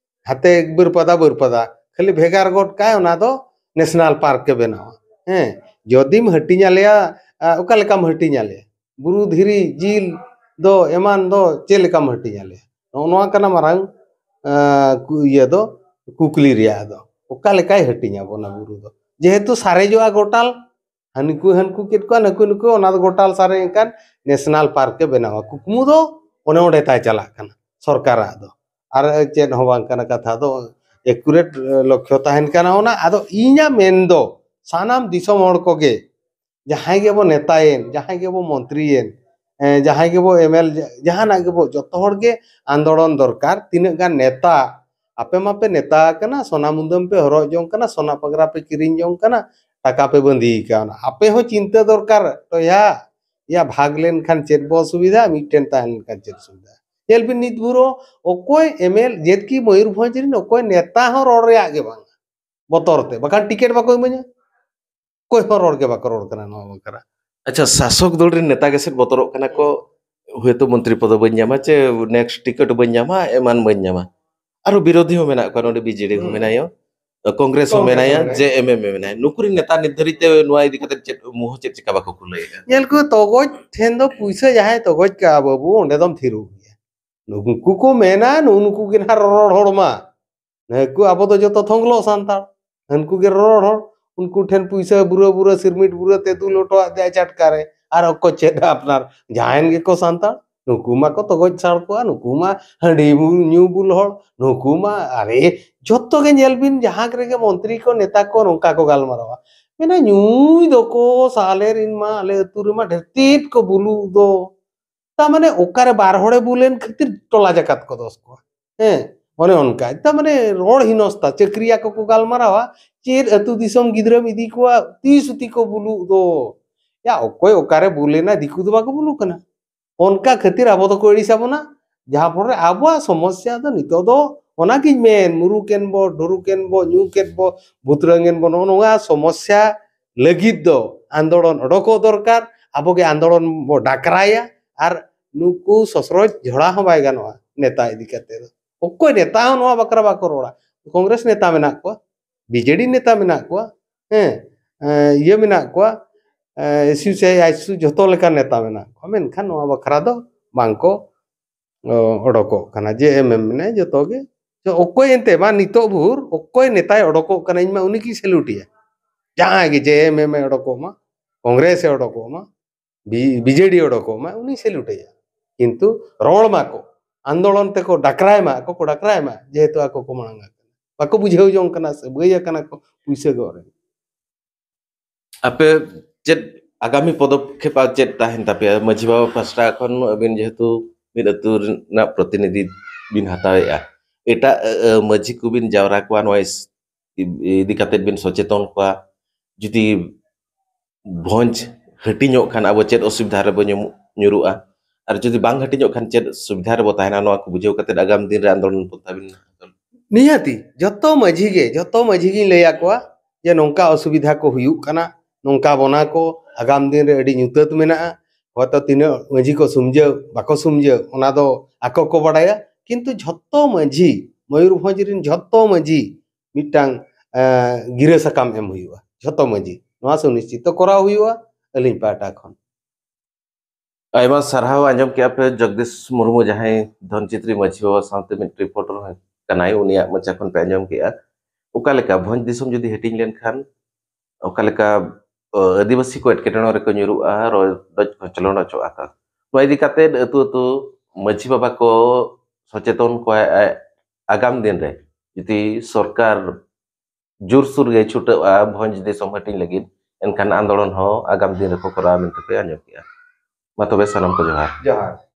ᱦᱟᱛᱮ ᱵᱟᱹᱨᱯᱟᱫᱟ ᱵᱟᱹᱨᱯᱟᱫᱟ, ᱠᱷᱟᱹᱞᱤ ᱵᱷᱮᱜᱟᱨ ᱜᱚᱫ ᱠᱟᱭ, ᱚᱱᱟ ᱫᱚ ᱱᱮᱥᱱᱟᱞ ᱯᱟᱨᱠ ᱮ ᱵᱮᱱᱟᱣᱟ᱾ ᱦᱮᱸ, ᱡᱩᱫᱤᱢ ᱦᱟᱹᱴᱤᱧ ᱟᱞᱮᱭᱟ, ᱟ, ᱚᱠᱟ ᱞᱮᱠᱟᱢ ᱦᱟᱹᱴᱤᱧ ᱟᱞᱮᱭᱟ? ᱵᱩᱨᱩ, ᱫᱷᱤᱨᱤ, ᱡᱤᱞ ᱫᱚ, ᱮᱢᱟᱱ ᱫᱚ ᱪᱮᱫ ᱞᱮᱠᱟᱢ ᱦᱟᱹᱴᱤᱧ ᱟᱞᱮᱭᱟ? ᱱᱚᱜᱼᱚ ᱱᱚᱣᱟ ᱠᱟᱱᱟ ᱢᱟᱨᱟᱝ, ᱟ, ᱠᱩ-, ᱤᱭᱟᱹ ᱫᱚ, ᱠᱩᱠᱞᱤ ᱨᱮᱭᱟᱜ ᱫᱚ᱾ ᱚᱠᱟ ᱞᱮᱠᱟᱭ ᱦᱟᱹᱴᱤᱧ ᱟᱵᱚᱱᱟ ᱵᱩᱨᱩ ᱫᱚ? ᱡᱮᱦᱮᱛᱩ ᱥᱟᱨᱮᱡᱚᱜᱼᱟ ᱜᱚᱴᱟᱞ, ᱦᱟᱹᱱᱠᱩ ᱦᱟᱹᱱᱠᱩ ᱠᱮᱫ ᱠᱚᱣᱟ, ᱱᱩᱠᱩ ᱱᱩᱠᱩ, ᱚᱱᱟ ᱫᱚ ᱜᱚᱴᱟᱞ ᱥᱟᱨᱮᱡ ᱮᱱᱠᱷᱟᱱ ᱱᱮᱥᱱᱟᱞ ᱯᱟᱨᱠ ᱮ ᱵᱮᱱᱟᱣᱟ᱾ ᱠᱩᱠᱢᱩ ᱫᱚ ᱚᱱᱮ ᱚᱸᱰᱮ ᱛᱟᱭ ᱪᱟᱞᱟᱜ ᱠᱟᱱᱟ ᱥᱚᱨᱠᱟᱨᱟᱜ ᱫᱚ, ᱟᱨ ᱪᱮᱫ ᱦᱚᱸ ᱵᱟᱝ ᱠᱟᱱᱟ᱾ ᱠᱟᱛᱷᱟ ᱫᱚ ᱮᱠᱩᱨᱮᱴ ᱞᱚᱠᱠᱷᱚ ᱛᱟᱦᱮᱱ ᱠᱟᱱᱟ ᱚᱱᱟ᱾ ᱟᱫᱚ ᱤᱧᱟᱹᱜ ᱢᱮᱱ ᱫᱚ ᱥᱟᱱᱟᱢ ᱫᱤᱥᱚᱢ ᱦᱚᱲ ᱠᱚᱜᱮ, ᱡᱟᱦᱟᱸᱭ ᱜᱮᱵᱚ ᱱᱮᱛᱟᱭᱮᱱ, ᱡᱟᱦᱟᱸᱭ ᱜᱮᱵᱚ ᱢᱚᱱᱛᱨᱤᱭᱮᱱ, ᱮ, ᱡᱟᱦᱟᱸᱭ ᱜᱮᱵᱚ ᱮᱢᱮᱞ, ᱡᱟᱦᱟᱱᱟᱜ ᱜᱮᱵᱚ, ᱡᱚᱛᱚ ᱦᱚᱲ ᱜᱮ ᱟᱱᱫᱳᱲᱚᱱ ᱫᱚᱨᱠᱟᱨ᱾ ᱛᱤᱱᱟᱹᱜ ᱜᱟᱱ ᱱᱮᱛᱟ, ᱟᱯᱮ ᱢᱟᱯᱮ ᱱᱮᱛᱟ ᱟᱠᱟᱱᱟ, ᱥᱚᱱᱟ ᱢᱩᱫᱟᱹᱢ ᱯᱮ ᱦᱚᱨᱚᱜ ᱡᱚᱝ ᱠᱟᱱᱟ, ᱥᱚᱱᱟ ᱯᱟᱜᱽᱨᱟ ᱯᱮ ᱠᱤᱨᱤᱧ ᱡᱚᱝ ᱠᱟᱱᱟ, ᱴᱟᱠᱟ ᱯᱮ ᱵᱟᱸᱫᱤ ᱠᱟᱣᱱᱟ᱾ ᱟᱯᱮ ᱦᱚᱸ ᱪᱤᱱᱛᱟᱹ ᱫᱚᱨᱠᱟᱨ ᱴᱚᱭᱟ, ᱭᱟ ᱵᱷᱟᱜᱽ ᱞᱮᱱᱠᱷᱟᱱ ᱪᱮᱫ ᱵᱚ ᱚᱥᱩᱵᱤᱫᱷᱟ, ᱢᱤᱫᱴᱮᱱ ᱛᱟᱦᱮᱸ ᱞᱮᱱᱠᱷᱟᱱ ᱪᱮᱫ ᱚᱥᱩᱵᱤᱫᱷᱟ? ᱧᱮᱞ ᱵᱤᱱ ᱱᱤᱛ ᱵᱷᱳᱨ ᱚᱠᱚᱭ ᱮᱢᱮᱞ, ᱡᱮᱫ ᱠᱤ ᱢᱚᱭᱩᱨᱵᱷᱚᱸᱡᱽ ᱨᱮᱱ ᱚᱠᱚᱭ ᱱᱮᱛᱟ ᱦᱚᱸ ᱨᱚᱲ ᱨᱮᱭᱟᱜ ᱜᱮ ᱵᱟᱝ, ᱵᱚᱛᱚᱨ ᱛᱮ, ᱵᱟᱠᱷᱟᱱ ᱴᱤᱠᱤᱴ ᱵᱟᱠᱚ ᱤᱢᱟᱹᱧᱟ᱾ ᱚᱠᱚᱭ ᱦᱚᱸ ᱨᱚᱲ ᱜᱮ ᱵᱟᱠᱚ ᱨᱚᱲ ᱠᱟᱱᱟ ᱱᱚᱣᱟ ᱵᱟᱠᱷᱨᱟ᱾ ᱟᱪᱪᱷᱟ, ᱥᱟᱥᱚᱠ ᱫᱚᱞ ᱨᱮᱱ ᱱᱮᱛᱟ ᱜᱮ ᱥᱮᱫ ᱵᱚᱛᱚᱨᱚᱜ ᱠᱟᱱᱟ ᱠᱚ, ᱦᱚᱭᱛᱳ ᱢᱚᱱᱛᱨᱤ ᱯᱚᱫ ᱵᱟᱹᱧ ᱧᱟᱢᱟ, ᱪᱮ ᱱᱮᱠᱥᱴ ᱴᱤᱠᱤᱴ ᱵᱟᱹᱧ ᱧᱟᱢᱟ, ᱮᱢᱟᱱ ᱵᱟᱹᱧ ᱧᱟᱢᱟ᱾ ᱟᱨᱚ ᱵᱤᱨᱳᱫᱷᱤ ᱦᱚᱸ ᱢᱮᱱᱟᱜ ᱠᱚᱣᱟ, ᱱᱚᱰᱮ ᱵᱤᱡᱮᱰᱤ ᱦᱚᱸ ᱦᱩᱸ᱾ ᱢᱮᱱᱟᱭᱟ, ᱠᱚᱝᱜᱨᱮᱥ ᱦᱚᱸ ᱠᱚᱝᱜᱨᱮᱥ ᱢᱮᱱᱟᱭᱟ, ᱦᱚᱸ ᱢᱮᱱᱟᱭᱟ᱾ ᱡᱮ ᱮᱢ ᱮᱢ ᱮ ᱢᱮᱱᱟᱭᱟ᱾ ᱱᱩᱠᱩ ᱨᱮᱱ ᱱᱮᱛᱟ ᱱᱤᱛ ᱫᱷᱟᱹᱨᱤᱡ ᱛᱮ ᱱᱚᱣᱟ ᱤᱫᱤ ᱠᱟᱛᱮ ᱪᱮᱫ ᱢᱩᱸᱦᱚᱸ ᱪᱮᱫ ᱪᱤᱠᱟ ᱵᱟᱠᱚ ᱠᱷᱩᱞᱟᱹᱭᱮᱫᱼᱟ? ᱧᱮᱞ ᱠᱚ, ᱛᱚᱜᱚᱡ ᱴᱷᱮᱱ ᱫᱚ ᱯᱩᱭᱥᱟᱹ ᱡᱟᱦᱟᱸᱭ ᱛᱚᱜᱚᱡ ᱠᱟᱜᱼᱟ ᱵᱟᱹᱵᱩ, ᱚᱸᱰᱮ ᱫᱚᱢ ᱛᱷᱤᱨᱚᱜ ᱜᱮᱭᱟ᱾ ᱱᱩᱠᱩ ᱠᱚ ᱢᱮᱱᱟ, ᱱᱩᱜᱼᱩ ᱱᱩᱠᱩ ᱜᱮ ᱱᱟᱦᱟᱜ ᱨᱚᱨᱚᱲ ᱦᱚᱲ ᱢᱟ᱾ ᱱᱩᱠᱩ ᱟᱵᱚ ᱫᱚ ᱡᱚᱛᱚ ᱛᱷᱚᱝᱜᱞᱚ ᱥᱟᱱᱛᱟᱲ᱾ ᱦᱟᱹᱱᱠᱩ ᱜᱮ ᱨᱚᱨᱚᱲ ᱦᱚᱲ᱾ ᱩᱱᱠᱩ ᱴᱷᱮᱱ ᱯᱩᱭᱥᱟᱹ ᱵᱩᱨᱟᱹ ᱵᱩᱨᱟᱹ ᱥᱤᱨᱢᱤᱴ ᱵᱩᱨᱟᱹ ᱛᱮ ᱫᱩᱞ ᱦᱚᱴᱚᱣᱟᱜ ᱫᱮᱭᱟ ᱪᱟᱴᱠᱟ ᱨᱮ᱾ ᱟᱨ ᱚᱠᱚᱭ ᱪᱮᱫ ᱟᱯᱱᱟᱨ ᱡᱟᱦᱟᱸᱭᱮᱱ ᱜᱮᱠᱚ ᱥᱟᱱᱛᱟᱲ᱾ ᱱᱩᱠᱩ ᱢᱟᱠᱚ ᱛᱚᱜᱚᱡ ᱥᱟᱲ ᱠᱚᱣᱟ, ᱱᱩᱠᱩ ᱢᱟ ᱦᱟᱺᱰᱤ ᱵᱩᱞ, ᱧᱩ ᱵᱩᱞ ᱦᱚᱲ, ᱱᱩᱠᱩ ᱢᱟ, ᱟᱨᱮ, ᱡᱚᱛᱚ ᱜᱮ ᱧᱮᱞ ᱵᱤᱱ, ᱡᱟᱦᱟᱸ ᱨᱮᱜᱮ ᱢᱚᱱᱛᱨᱤ ᱠᱚ ᱱᱮᱛᱟ ᱠᱚ ᱱᱚᱝᱠᱟ ᱠᱚ ᱜᱟᱞᱢᱟᱨᱟᱣᱟ᱾ ᱢᱮᱱᱟ, ᱧᱩᱭ ᱫᱚᱠᱚ ᱥᱟᱞᱮ ᱨᱤᱱ ᱢᱟ ᱟᱞᱮ ᱟᱹᱛᱩ ᱨᱮᱢᱟ ᱰᱷᱮᱨ ᱛᱮᱫ ᱠᱚ ᱵᱩᱞᱩᱜ ᱫᱚ᱾ ᱛᱟ ᱢᱟᱱᱮ ᱚᱠᱟᱨᱮ ᱵᱟᱨ ᱦᱚᱲᱮ ᱵᱩᱞᱮᱱ ᱠᱷᱟᱹᱛᱤᱨ ᱴᱚᱞᱟ ᱡᱟᱠᱟᱛ ᱠᱚ ᱫᱚᱥ ᱠᱚᱣᱟ᱾ ᱦᱮᱸ, ᱚᱱᱮ ᱚᱱᱠᱟ᱾ ᱛᱟ ᱢᱟᱱᱮ ᱨᱚᱲ ᱦᱤᱱᱚᱥᱛᱟ, ᱪᱟᱹᱠᱨᱤᱭᱟ ᱠᱚᱠᱚ ᱜᱟᱞᱢᱟᱨᱟᱣᱟ, ᱪᱮᱫ ᱟᱹᱛᱩ ᱫᱤᱥᱚᱢ ᱜᱤᱫᱽᱨᱟᱹᱢ ᱤᱫᱤ ᱠᱚᱣᱟ, ᱛᱤᱥ ᱩᱛᱤ ᱠᱚ ᱵᱩᱞᱩᱜ ᱫᱚ᱾ ᱭᱟ, ᱚᱠᱚᱭ ᱚᱠᱟᱨᱮ ᱵᱩᱞᱮᱱᱟ, ᱫᱤᱠᱩ ᱫᱚ ᱵᱟᱠᱚ ᱵᱩᱞᱩᱜ ᱠᱟᱱᱟ᱾ ᱚᱱᱠᱟ ᱠᱷᱟᱹᱛᱤᱨ ᱟᱵᱚ ᱫᱚᱠᱚ ᱟᱹᱲᱤᱥ ᱟᱵᱚᱱᱟ, ᱡᱟᱦᱟᱸ ᱯᱚᱨᱮ ᱟᱵᱚᱣᱟᱜ ᱥᱚᱢᱚᱥᱥᱟ ᱫᱚ ᱱᱤᱛᱚᱜ ᱫᱚ ᱚᱱᱟᱜᱤᱧ ᱢᱮᱱ, ᱢᱩᱨᱩᱠ ᱮᱱ ᱵᱚ, ᱰᱷᱩᱨᱩᱠ ᱮᱱ ᱵᱚ, ᱧᱩ ᱠᱮᱫ ᱵᱚ, ᱵᱷᱩᱛᱨᱟᱹᱝ ᱮᱱ ᱵᱚ, ᱱᱚᱜᱼᱚ ᱱᱚᱣᱟ ᱥᱚᱢᱚᱥᱥᱟ ᱞᱟᱹᱜᱤᱫ ᱫᱚ ᱟᱱᱫᱳᱲᱚᱱ ᱚᱰᱚᱠᱚᱜ ᱫᱚᱨᱠᱟᱨ᱾ ᱟᱵᱚᱜᱮ ᱟᱱᱫᱳᱲᱚᱱ ᱵᱚ ᱰᱟᱠᱨᱟᱭᱟ, ᱟᱨ ᱱᱩᱠᱩ ᱥᱚᱥᱨᱚᱡ ᱡᱷᱚᱲᱟ ᱦᱚᱸ ᱵᱟᱭ ᱜᱟᱱᱚᱜᱼᱟ ᱱᱮᱛᱟ ᱤᱫᱤ ᱠᱟᱛᱮ ᱫᱚ᱾ ᱚᱠᱚᱭ ᱱᱮᱛᱟ ᱦᱚᱸ ᱱᱚᱣᱟ ᱵᱟᱠᱷᱨᱟ ᱵᱟᱠᱚ ᱨᱚᱲᱟ᱾ ᱠᱚᱝᱜᱨᱮᱥ ᱱᱮᱛᱟ ᱢᱮᱱᱟᱜ ᱠᱚᱣᱟ, ᱵᱤᱡᱮᱰᱤ ᱱᱮᱛᱟ ᱢᱮᱱᱟᱜ ᱠᱚᱣᱟ, ᱦᱮᱸ, ᱮᱸ, ᱤᱭᱟᱹ ᱢᱮᱱᱟᱜ ᱠᱚᱣᱟ, ᱮᱸ, ᱮᱥᱭᱩ ᱥᱮ ᱟᱭᱮᱥᱭᱩ, ᱡᱷᱚᱛᱚ ᱞᱮᱠᱟᱱ ᱱᱮᱛᱟ ᱢᱮᱱᱟᱜ ᱠᱚᱣᱟ, ᱢᱮᱱᱠᱷᱟᱱ ᱱᱚᱣᱟ ᱵᱟᱠᱷᱨᱟ ᱫᱚ ᱵᱟᱝ ᱠᱚ, ᱚ, ᱚᱰᱚᱠᱚᱜ ᱠᱟᱱᱟ᱾ ᱡᱮ ᱮᱢ ᱮᱢ ᱢᱮᱱᱟᱭ, ᱡᱚᱛᱚ ᱜᱮ, ᱡᱮ ᱚᱠᱚᱭ ᱮᱱᱛᱮ ᱢᱟ ᱱᱤᱛᱚᱜ ᱵᱷᱳᱨ ᱚᱠᱚᱭ ᱱᱮᱛᱟᱭ ᱚᱰᱚᱠᱚᱜ ᱠᱟᱱᱟ, ᱤᱧ ᱢᱟ ᱩᱱᱤ ᱜᱮᱧ ᱥᱮᱞᱩᱴᱮᱭᱟ᱾ ᱡᱟᱦᱟᱸᱭ ᱜᱮ ᱡᱮ ᱮᱢ ᱮᱢ ᱮ ᱚᱰᱚᱠᱚᱜ ᱢᱟ, ᱠᱚᱝᱜᱨᱮᱥ ᱮ ᱚᱰᱚᱠᱚᱜ ᱢᱟ, ᱵᱤ-, ᱵᱤᱡᱮᱰᱤ ᱚᱰᱚᱠᱚᱜ ᱢᱟ, ᱩᱱᱤ ᱥᱮᱞᱩᱴᱮᱭᱟ᱾ ᱠᱤᱱᱛᱩ ᱨᱚᱲ ᱢᱟᱠᱚ, ᱟᱱᱫᱳᱞᱚᱱ ᱛᱮᱠᱚ ᱰᱟᱠᱨᱟᱭ ᱢᱟ, ᱟᱠᱚ ᱠᱚ ᱰᱟᱠᱨᱟᱭ ᱢᱟ, ᱡᱮᱦᱮᱛᱩ ᱟᱠᱚ ᱠᱚ ᱢᱟᱲᱟᱝ ᱟᱠᱟᱱᱟ᱾ ᱵᱟᱠᱚ ᱵᱩᱡᱷᱟᱹᱣ ᱡᱚᱝ ᱠᱟᱱᱟ, ᱥᱟᱹᱵᱟᱹᱭ ᱟᱠᱟᱱᱟ ᱠᱚ ᱯᱩᱭᱥᱟᱹ ᱜᱚᱜ ᱨᱮ᱾ ᱟᱯᱮ ᱪᱮᱫ ᱟᱜᱟᱢᱤ ᱯᱚᱫᱚᱠᱷᱮᱯ ᱟᱨ ᱪᱮᱫ ᱛᱟᱦᱮᱱ ᱛᱟᱯᱮᱭᱟ? ᱢᱟᱹᱡᱷᱤ ᱵᱟᱵᱟ ᱯᱟᱥᱴᱟ ᱠᱷᱚᱱ ᱟᱹᱵᱤᱱ ᱡᱮᱦᱮᱛᱩ ᱢᱤᱫ ᱟᱹᱛᱩ ᱨᱮᱱᱟᱜ ᱯᱨᱚᱛᱤᱱᱤᱫᱷᱤ ᱵᱤᱱ ᱦᱟᱛᱟᱣᱮᱫᱼᱟ, ᱮᱴᱟᱜ, ᱟᱹ, ᱟᱹ, ᱢᱟᱹᱡᱷᱤ ᱠᱚᱵᱤᱱ ᱡᱟᱣᱨᱟ ᱠᱚᱣᱟ, ᱱᱚᱣᱟ ᱤᱥ-, ᱤᱫᱤ ᱠᱟᱛᱮᱫ ᱵᱤᱱ ᱥᱚᱪᱮᱛᱚᱱ ᱠᱚᱣᱟ? ᱡᱩᱫᱤ ᱵᱷᱚᱸᱡᱽ ᱦᱟᱹᱴᱤᱧᱚᱜ ᱠᱷᱟᱱ ᱟᱵᱚ ᱪᱮᱫ ᱚᱥᱩᱵᱤᱫᱷᱟ ᱨᱮᱵᱚ ᱧᱩᱢ-, ᱧᱩᱨᱩᱜᱼᱟ? ᱟᱨ ᱡᱩᱫᱤ ᱵᱟᱝ ᱦᱟᱹᱴᱤᱧᱚᱜ ᱠᱷᱟᱱ ᱪᱮᱫ ᱥᱩᱵᱤᱫᱷᱟ ᱨᱮᱵᱚ ᱛᱟᱦᱮᱱᱟ? ᱱᱚᱣᱟ ᱠᱚ ᱵᱩᱡᱷᱟᱹᱣ ᱠᱟᱛᱮᱫ ᱟᱜᱟᱢ ᱫᱤᱱ ᱨᱮ ᱟᱱᱫᱳᱞᱚᱱ ᱯᱚᱱᱛᱷᱟ ᱵᱤᱱ ᱦᱟᱛᱟᱣᱟ? ᱱᱤᱦᱟᱹᱛᱤ ᱡᱚᱛᱚ ᱢᱟᱹᱡᱷᱤ ᱜᱮ, ᱡᱚᱛᱚ ᱢᱟᱹᱡᱷᱤ ᱜᱤᱧ ᱞᱟᱹᱭ ᱟᱠᱚᱣᱟ ᱡᱮ ᱱᱚᱝᱠᱟ ᱚᱥᱩᱵᱤᱫᱷᱟ ᱠᱚ ᱦᱩᱭᱩᱜ ᱠᱟᱱᱟ, ᱱᱚᱝᱠᱟ ᱵᱚᱱᱟ ᱠᱚ, ᱟᱜᱟᱢ ᱫᱤᱱ ᱨᱮ ᱟᱹᱰᱤ ᱧᱩᱛᱟᱹᱛ ᱢᱮᱱᱟᱜᱼᱟ᱾ ᱦᱚᱭᱛᱚ ᱛᱤᱱᱟᱹᱜ ᱢᱟᱹᱡᱷᱤ ᱠᱚ ᱥᱩᱢᱡᱟᱹ ᱵᱟᱠᱚ ᱥᱩᱢᱡᱟᱹ, ᱚᱱᱟ ᱫᱚ ᱟᱠᱚ ᱠᱚ ᱵᱟᱰᱟᱭᱟ, ᱠᱤᱱᱛᱩ ᱡᱷᱚᱛᱚ ᱢᱟᱹᱡᱷᱤ, ᱢᱚᱭᱩᱨᱵᱷᱚᱸᱡᱽ ᱨᱮᱱ ᱡᱷᱚᱛᱚ ᱢᱟᱹᱡᱷᱤ ᱢᱤᱫᱴᱟᱝ, ᱮᱸ, ᱜᱤᱨᱟᱹ ᱥᱟᱠᱟᱢ ᱮᱢ ᱦᱩᱭᱩᱜᱼᱟ᱾ ᱡᱷᱚᱛᱚ ᱢᱟᱹᱡᱷᱤ ᱱᱚᱣᱟ ᱥᱩᱱᱤᱥᱪᱤᱛ ᱠᱚᱨᱟᱣ ᱦᱩᱭᱩᱜᱼᱟ ᱟᱹᱞᱤᱧ ᱯᱟᱦᱴᱟ ᱠᱷᱚᱱ᱾ ᱟᱭᱢᱟ ᱥᱟᱨᱦᱟᱣ᱾ ᱟᱸᱡᱚᱢ ᱠᱮᱜᱼᱟ ᱯᱮ, ᱡᱚᱜᱽᱫᱤᱥ ᱢᱩᱨᱢᱩ, ᱡᱟᱦᱟᱸᱭ ᱫᱷᱚᱱᱪᱤᱛᱨᱤ ᱢᱟᱹᱡᱷᱤ ᱵᱟᱵᱟ ᱥᱟᱶᱛᱮ ᱢᱤᱫ ᱨᱤᱯᱳᱨᱴᱟᱨ ᱦᱚᱸ ᱠᱟᱱᱟᱭ, ᱩᱱᱤᱭᱟᱜ ᱢᱚᱪᱟ ᱠᱷᱚᱱ ᱯᱮ ᱟᱸᱡᱚᱢ ᱠᱮᱜᱼᱟ᱾ ᱚᱠᱟ ᱞᱮᱠᱟ ᱵᱷᱚᱸᱡᱽ ᱫᱤᱥᱚᱢ ᱡᱩᱫᱤ ᱦᱟᱹᱴᱤᱧ ᱞᱮᱱᱠᱷᱟᱱ ᱚᱠᱟ ᱞᱮᱠᱟ, ᱚ, ᱟᱹᱫᱤᱵᱟᱹᱥᱤ ᱠᱚ ᱮᱴᱠᱮᱴᱚᱬᱮ ᱨᱮᱠᱚ ᱧᱩᱨᱩᱜᱼᱟ, ᱨᱚᱰᱚᱡ ᱠᱚᱪᱞᱚᱱ ᱚᱪᱚᱜᱼᱟ ᱠᱚ᱾ ᱱᱚᱣᱟ ᱤᱫᱤ ᱠᱟᱛᱮ ᱟᱹᱛᱩ ᱟᱹᱛᱩ ᱢᱟᱹᱡᱷᱤ ᱵᱟᱵᱟ ᱠᱚ ᱥᱚᱪᱮᱛᱚᱱ ᱠᱚᱣᱟ᱾ ᱟ-, ᱟᱜᱟᱢ ᱫᱤᱱ ᱨᱮ ᱡᱩᱫᱤ ᱥᱚᱨᱠᱟᱨ ᱡᱳᱨᱥᱳᱨ ᱜᱮ ᱪᱷᱩᱴᱟᱹᱜᱼᱟ ᱵᱷᱚᱸᱡᱽ ᱫᱤᱥᱚᱢ ᱦᱟᱹᱴᱤᱧ ᱞᱟᱹᱜᱤᱫ, ᱮᱱᱠᱷᱟᱱ ᱟᱱᱫᱳᱞᱚᱱ ᱦᱚᱸ ᱟᱜᱟᱢ ᱫᱤᱱ ᱨᱮᱠᱚ ᱠᱚᱨᱟᱣᱟ ᱢᱮᱱᱛᱮ ᱯᱮ ᱟᱸᱡᱚᱢ ᱠᱮᱜᱼᱟ᱾ ᱢᱟ ᱛᱚᱵᱮ ᱥᱟᱱᱟᱢ ᱠᱚ ᱡᱚᱦᱟᱨ᱾ ᱡᱚᱦᱟᱨ᱾